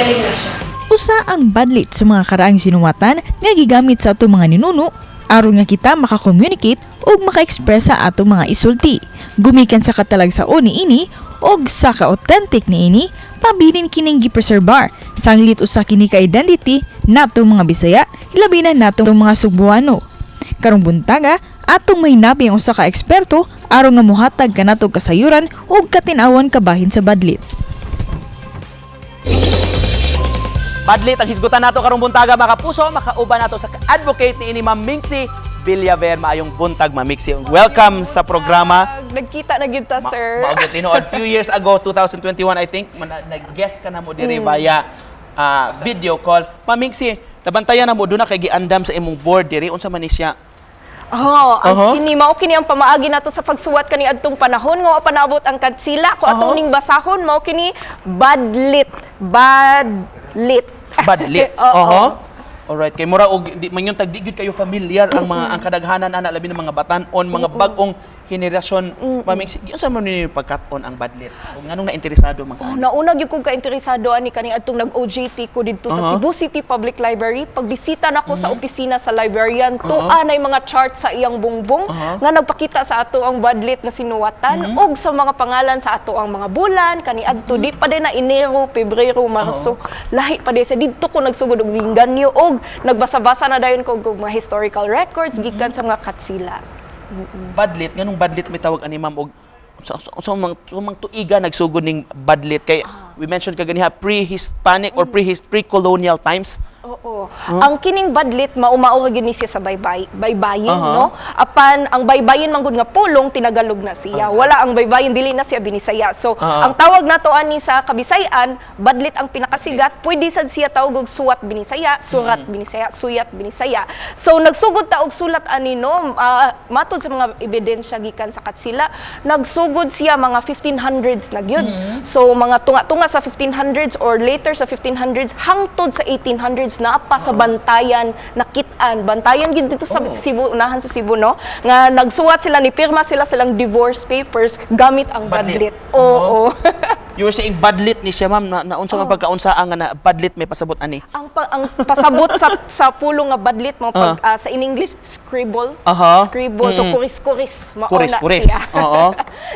Magaling na siya. Usa ang badlit sa mga karaang sinuwatan nga gigamit sa atong mga ninuno aron nga kita maka-communicate ug maka-express sa atong mga isulti. Gumikan sa katalagsaon niini ug sa ka-authentic niini, pabilin kining gipreserbar. Sanglit usa kini ka identity natong mga Bisaya, ilabi na natong mga Sugbuano. Karong buntaga, atong mahinabi ang usa ka eksperto aron nga mohatag kanatong kasayuran ug katin-awon kabahin sa badlit. Badlit ang hisgutan nato karong buntaga, mga kapuso, makauban nato sa advocate ni ini, Ma'am Minxie Villaver. Maayong buntag, Ma'am Minxie. Welcome sa programa. Nagkita na gyud ta, sir. Mao gyud tinuod, few years ago, 2021 I think, nag-guest ka na mo diri via video call. Ma'am Minxie, nabantayan na mo doon na kay giandam sa imong board diri, unsa man ni siya? Oh, ang kini mao kini ang pamaagi nato sa pagsuwat kani adtong panahon nga wa pa naabot ang katsila ko atong ning basahon, mao kini badlit. Badlit. Badlit. Oo. Alright, kay mura og di man yung tag di gyud kayo familiar ang mga ang kadaghanan ana, labi ng mga batan-on, mga bag-ong henerasyon. Ma'am Minxie, unsa man ninyo pagkat-on ang badlit? Ug nganong nainteresado man ka? Oh, nauna gyud kong kainteresado ani kani adtong nag-OJT ko didto sa Cebu City Public Library. Pagbisita nako sa opisina sa librarian, tuwa nay mga chart sa iyang bungbong nga nagpakita sa ato ang badlit nga sinuwatan ug sa mga pangalan sa ato ang mga bulan kani adto. Di pa din na Enero, Pebrero, Marso. Lahi pa din sa didto ko nagsugod og ginganyo og nagbasa-basa na dayon ko og mga historical records gikan sa mga katsila. Badlit, nganong badlit may tawag ani, ma'am, og sa mga tuiga nagsugod ning badlit? Kay we mentioned kaganiha pre-Hispanic or pre-colonial times. Oo. Ang kining badlit maumao ra gyud ni siya sa baybayin, no? Apan ang baybayin man gud nga pulong, tinagalog na siya. Wala ang baybayin, dili na siya Binisaya. So ang tawag nato ani sa Kabisayan, badlit ang pinakasigat. Pwede sad siya tawag og suwat Binisaya, surat Binisaya, suyat Binisaya. So nagsugod ta og sulat ani, no, matod sa mga ebidensya gikan sa Katsila, nagsugod siya mga 1500s na gyud. So mga tunga-tunga sa 1500s or later sa 1500s hangtod sa 1800s na pa sa Bantayan nakit-an. Bantayan gid dito sa Cebu, unahan sa Cebu, no, nga nagsuwat sila ni pirma sila silang divorce papers gamit ang Badlit. badlit. Oo. You were saying badlit ni siya, ma'am, na unsa man pagkaunsa ang nga na badlit may pasabot ani? Ang pasabot sa pulong nga badlit mo pag sa in English, scribble. Scribble, so kuris-kuris mao na Kuris-kuris. siya.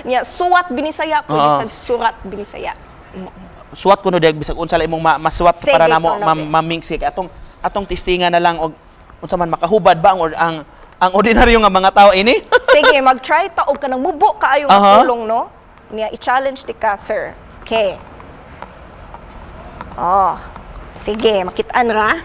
Niya suwat Binisaya pwede sa surat Binisaya. Suwat kuno dag bisag unsa lang imong masuwat Sige, para namo, kuno, ma'am, Ma'am Minxie, kay atong testingan na lang og unsa man makahubad ba ang or ang ordinaryo nga mga tao ini. Sige, mag-try ta og kanang mubo kaayo nga pulong, no? Niya i-challenge ti ka, sir. Okay. Oh. Sige, makitaan ra.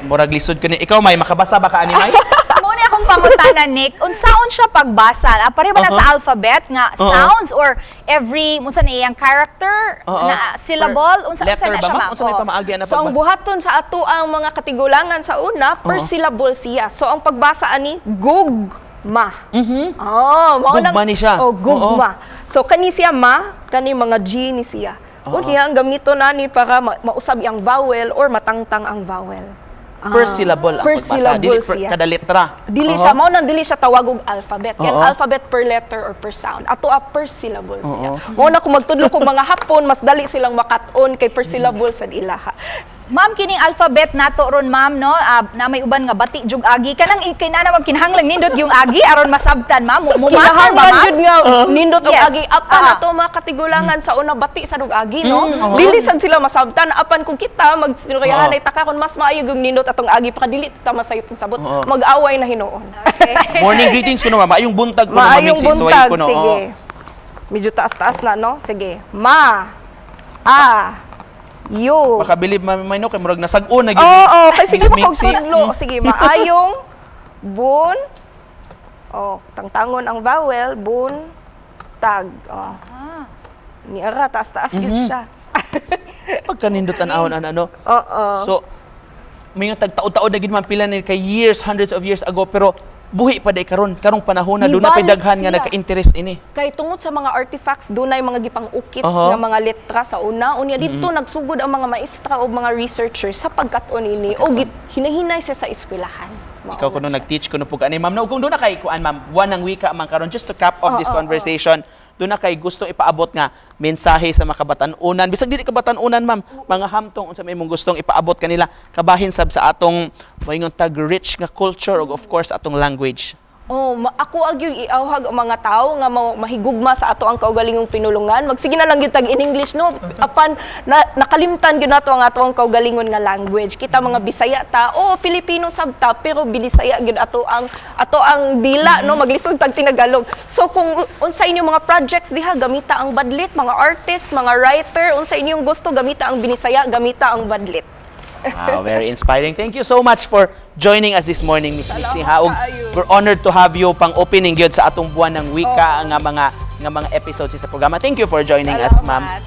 Murag lisod kani. Ikaw, may makabasa ba ka ani, may? Mao ni akong pangutana, Nick. Unsaon siya pagbasa? Pareho ba na sa alphabet nga sounds or every unsa na iyang character na syllable, unsa unsa Letter na ba, siya, ma'am? ma'am? Unsa may Oo. pamaagi na So ang pagbasa? buhaton sa ato ang mga katigulangan sa una, per syllable siya. So ang pagbasa ani, gugma. Oh, mao Gugma ni siya. Oh, gugma. So kani siya ma, kani mga G ni siya. Unya ang gamito nani para mausab ang vowel or matangtang ang vowel. Per syllable ang Per pagbasa. syllable Dili per, siya. kada letra. Dili siya mao nang dili siya tawag og alphabet. Kaya ang alphabet per letter or per sound. Ato a per syllable siya. Mao na kung magtudlo kog mga Hapon, mas dali silang makat-on kay per syllable sad ilaha. Ma'am, kining alphabet nato ron, ma'am, no? Na may uban nga bati jug agi. Kanang kinana, ma'am, kinahanglan nindot yung agi aron masabtan, ma'am. Mo matter ba, Kinahanglan ma'am? jud nga nindot og agi apan ato mga katigulangan sa una, bati sa og agi, no. Dili sad sila masabtan, apan kung kita magsinurayahan ay taka kon mas maayo yung nindot atong agi para dili ta masayop ang sabot. Mag-away na hinuon. Okay. Morning greetings kuno, ma'am. Maayong buntag kuno, Ma'am Maayong Minxie. Suway buntag, kuno. sige. Medyo taas-taas na, no? Sige. Ma a yu. Makabilib, ma'am, may no kay murag nasag-on na gyud. Oo, oh, kasi sige Miss Minxie. makagtudlo. Sige, maayong bun. Oh, tangtangon ang vowel, bun tag. Oh. Ni ara taas-taas gyud siya. Pagkanindot tan-awon an ano. Oo. So may yung tagtaod-taod na gid man, pila ni kay years, hundreds of years ago, pero buhi pa day karon, karong panahon na doon na pay Nibalik daghan nga sila. nagka-interest ini. Kay tungod sa mga artifacts, dunay mga gipang-ukit nga mga letra sa una. Unya didto nagsugod ang mga maestra o mga researchers sa pagkat-on ini o hinahinay siya sa eskwelahan. Mao Ikaw na kuno siya. Nag-teach kuno pug ani, ma'am. No, kung doon na kay kuan, ma'am, buwan ng wika man karon, just to cap off this conversation, doon na kay gusto ipaabot nga mensahe sa mga kabatan-unan, bisag dili kabatan-unan, ma'am, mga hamtong, unsa may imong gustong ipaabot kanila kabahin sab sa atong moingon tag rich nga culture ug of course atong language? Oh, ako agyong iawhag ang mga tao nga mahigugma sa ato ang kaugalingong pinulungan. Magsige na lang gyud tag in English, no. Apan nakalimtan gyud nato ang ato ang kaugalingon nga language. Kita mga Bisaya ta, oh, Pilipino sab ta, pero Binisaya gyud ato ang dila, no, maglisod tag tinagalog. So kung unsa inyong mga projects diha, gamita ang badlit, mga artist, mga writer, unsa inyong gusto, gamita ang Binisaya, gamita ang badlit. Wow, very inspiring. Thank you so much for joining us this morning, Miss Nixie. Salamat Ha, ug kaayo. we're honored to have you pang opening gyud sa atong buwan ng wika nga mga episodes sa programa. Thank you for joining us, ma'am. Salamat.